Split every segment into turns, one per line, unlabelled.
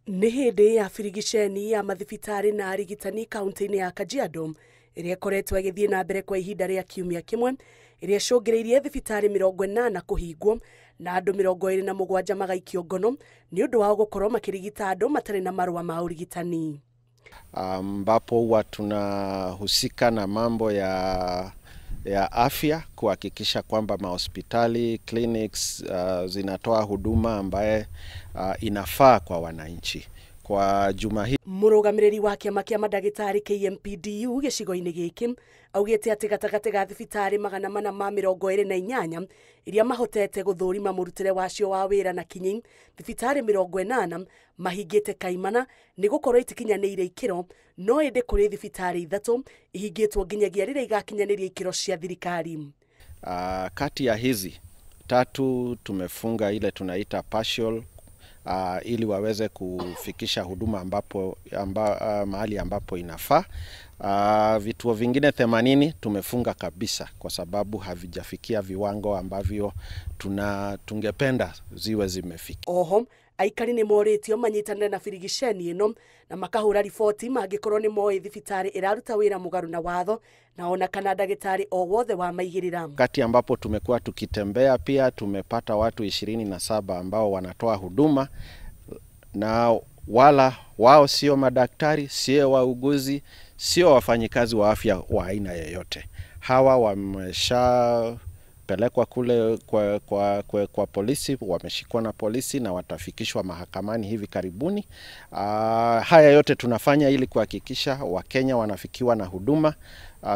Nĩ hĩndĩ ya birigiceni ya mathibitarĩ na arigitani kaunti-inĩ ya Kajiado ĩrĩa ĩkoretwo ĩgĩthiĩ na mbere kwa ihinda rĩa kiumia kĩmwe, ĩrĩa ĩcũngĩrĩirie thibitarĩ 80 kũhingwo na andũ 27 magaikio ngono nĩ ũndũ wao gũkorwo makĩrigita andũ matarĩ na marũa ma ũrigitani,
ambapo huwa tunahusika na mambo ya afya kuhakikisha kwamba mahospitali, clinics zinatoa huduma ambaye inafaa kwa wananchi. Kwa juma hii
Mũrũgamĩrĩri wa kĩama kĩa mandagĩtarĩ KMPDU gĩcigo-inĩ gĩkĩ augĩte atĩ gatagatĩ ga thibitarĩ 428 iria mahotete gũthũrima mũrutĩre wacio wa wĩra na kinyi, thibitarĩ 80 mahingĩte kaimana nĩ gũkorwo itikinyanĩire ikĩro, no ĩndĩ kũrĩ thibitarĩ 3 ihingĩtwo nginyagia rĩrĩa igakinyanĩria ikĩro cia thirikari.
Kati ya hizi 3 tumefunga ile tunaita partial, ili waweze kufikisha huduma ambapo, mahali ambapo inafaa. Vituo vingine 80 tumefunga kabisa kwa sababu havijafikia viwango ambavyo tungependa ziwe zimefika.
Oho, aikari nĩ morĩtio manyitanĩre na birigiceni ĩno na makahũra riboti mangĩkorwo nĩ moĩ thibitarĩ ĩraruta wĩra mũgarũ na watho na ona kana ndagĩtarĩ o wothe wa maigĩrĩra.
Wakati ambapo tumekuwa tukitembea pia tumepata watu 27 ambao wanatoa huduma na wala wao sio madaktari, sio wauguzi, sio wafanyikazi wa afya wa aina yoyote. Hawa wameshapelekwa kule kwa polisi, wameshikwa na polisi na watafikishwa mahakamani hivi karibuni. Haya yote tunafanya ili kuhakikisha Wakenya wanafikiwa na huduma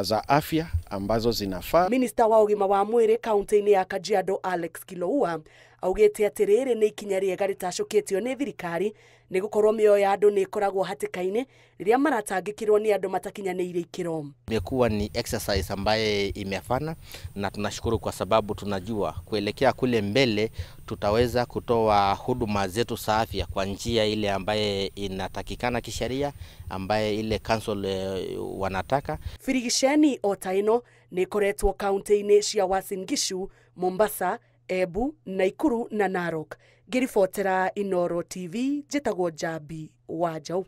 za afya ambazo zinafaa.
Minista wa ũgima wa mwĩrĩ kaunti-inĩ ya Kajiado Alex Kiloua augĩte atĩ rĩrĩ nĩ ikinya rĩega rĩtacũkĩtio nĩ thirikari nĩ gũkorwo mĩoyo ya andũ nĩ ĩkoragwo hatĩka-inĩ rĩrĩa maratangĩkĩrwo nĩ andũ matakinyanĩire ikĩro.
Imekuwa ni exercise ambaye imefana na tunashukuru kwa sababu tunajua kuelekea kule mbele tutaweza kutoa huduma zetu za afya kwa njia ile ambaye inatakikana kisheria, ambaye ile council wanataka.
Birigiceni o ta ĩno nĩ ĩkoretwo kaunti-inĩ cia Uasin Gishu, Mombasa, Embu, Nakuru na Narok. Ngĩribotera Inooro TV, njĩtagwo Njambi wa Njaũ.